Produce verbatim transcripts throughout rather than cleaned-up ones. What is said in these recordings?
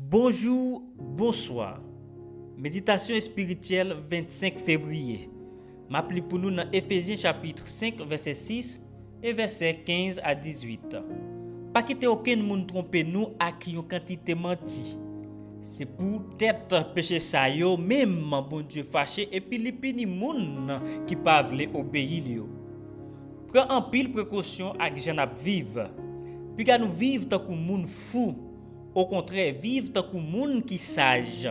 Bonjou, bonswa. Meditasyon espirityèl vennsenk fevriye. M ap li pou nou nan Efezyen chapit senk, vèsè sis e vèsè kenz a dizuit. Pa kite okenn moun twonpe nou ak yon kantite manti. Se poutèt peche sa yo menm Bondye fache epi li pini moun ki pa vle obeyi l yo. Pran anpil prekosyon ak jan n ap viv. Piga nou viv tankou moun fou. Okontrè, viv tankou moun ki saj.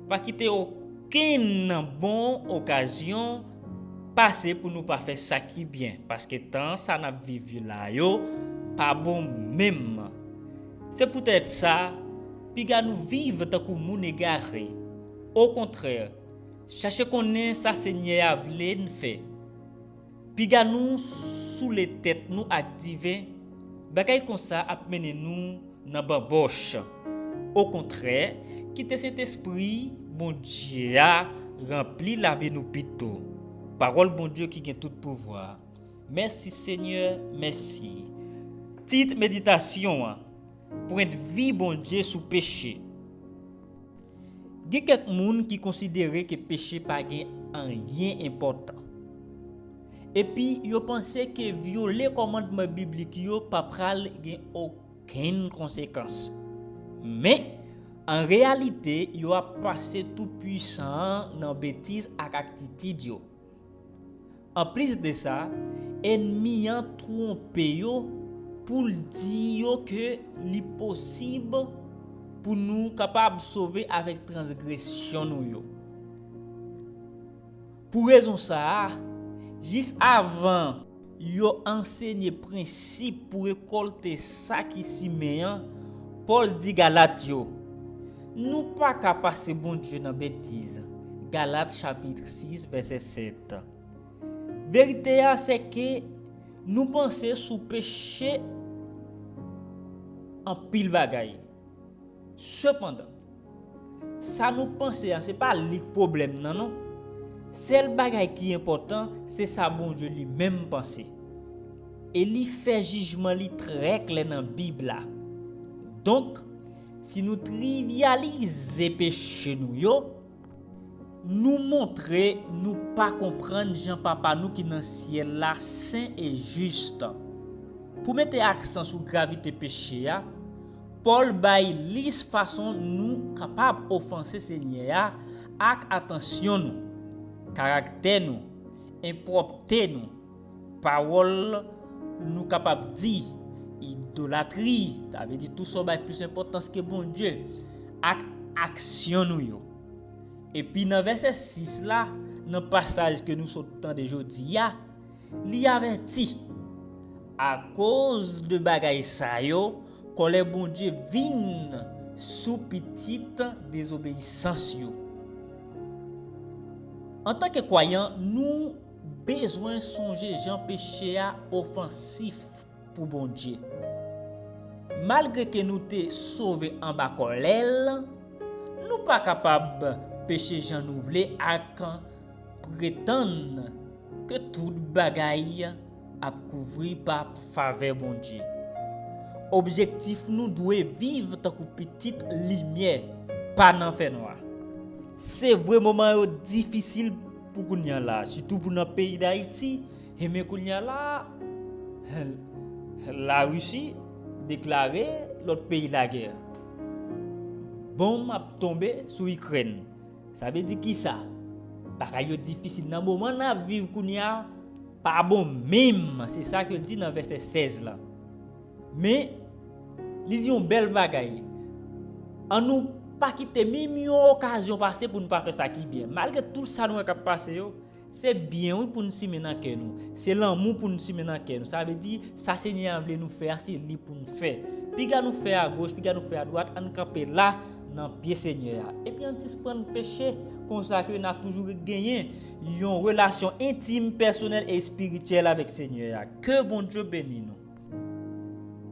Pa kite okenn bon okazyon pase pou nou pa fè sa ki byen, paske tan sa n ap viv la yo pa bon menm. Se poutèt sa, piga nou viv tankou moun egare. Okontrè, chache konnen sa Senyè a vle n fè. Piga nou soule tèt nou ak diven, bagay konsa ap mennen nou nan banbòch. Okontrè, kite Sentespri Bondye a ranpli lavi nou pito. Pawòl Bondye ki gen tout pouvwa. Mèsi Senyè, mèsi. Tit meditasyon an, pwennvi Bondye sou peche. Gen kèk moun ki konsidere ke peche pa gen anyen enpòtan. Epi yo panse ke vyole kòmandman biblik yo pa pral gen okenn konsekans. Men, an reyalite, yo ap pase Toupuisan an nan betiz ak atitid yo. Anplis de sa, ènmi an twonpe yo pou l di yo ke li posib pou nou kapab sove avèk transgresyon nou yo. Pou rezon sa a, jis avan yo ansenye prensip pou rekòlte sa ki simen an, Pòl di Galat yo, nou pa ka pase Bondye nan betiz. Galat chapit sis, vèsè sèt. Verite a se ke nou panse sou peche anpil bagay. Sepandan, sa nou panse a se pa li k pwoblèm nan non. Sèl bagay ki enpòtan se sa Bondye li menm panse. E li fè jijman li trè klè nan Bib la. Donk, si nou trivyalize peche nou yo, nou montre nou pa konprann jan Papa nou ki nan syèl la sen e jis. Pou mete aksan sou gravite peche a, Pòl bay lis fason nou kapab ofanse Senyè a ak atansyon nou, karaktè nou, enpwòpte nou, pawòl nou kapab di, idolatri, sa vle di tou sa w bay plis enpòtans ke Bondye, ak aksyon nou yo. Epi nan vèsè sis la, nan pasaj ke nou sot tande jodi a, li avèti, akoz de bagay sa yo, kòlè Bondye vin sou pitit dezobeyisans yo. Antanke kwayan, nou bezwen sonje jan peche a ofansif pou Bondye. Malgre ke nou te sove anba kòlè l, nou pa kapab peche jan nou vle ak pretann ke tout bagay ap kouvri pa favè Bondye. Objektif nou dwe viv tankou pitit limyè, pa nan fènwa. Se vre moman yo difisil pou kounye a la, sitou pou nan peyi Dayiti, enben kounye a la, Larisi deklare lòt peyi lagè. Bonm ap tonbe sou Ikrèn. Sa vle di kisa? Bagay yo difisil nan moman n ap viv kounye a, pa bon menm, se sa ke l di nan vèsè sèz la. Men, li di yon bèl bagay. Annou pa kite menm yon okazyon pase pou n pa fè sa ki byen. Malgre tout sa nou wè k ap pase yo, se byen wi pou n simen nan kè nou. Se lanmou pou n simen nan kè nou. Sa vle di, sa Senyè a vle nou fè a, se li pou n fè. Piga nou fè agoch, piga nou fè adwat, ann kanpe la nan pye Senyè a. Epi ann sispann peche, konsa ke n a toujou genyen yon relasyon entim, pèsonèl e espirityèl avèk Senyè a. Ke Bondye beni nou.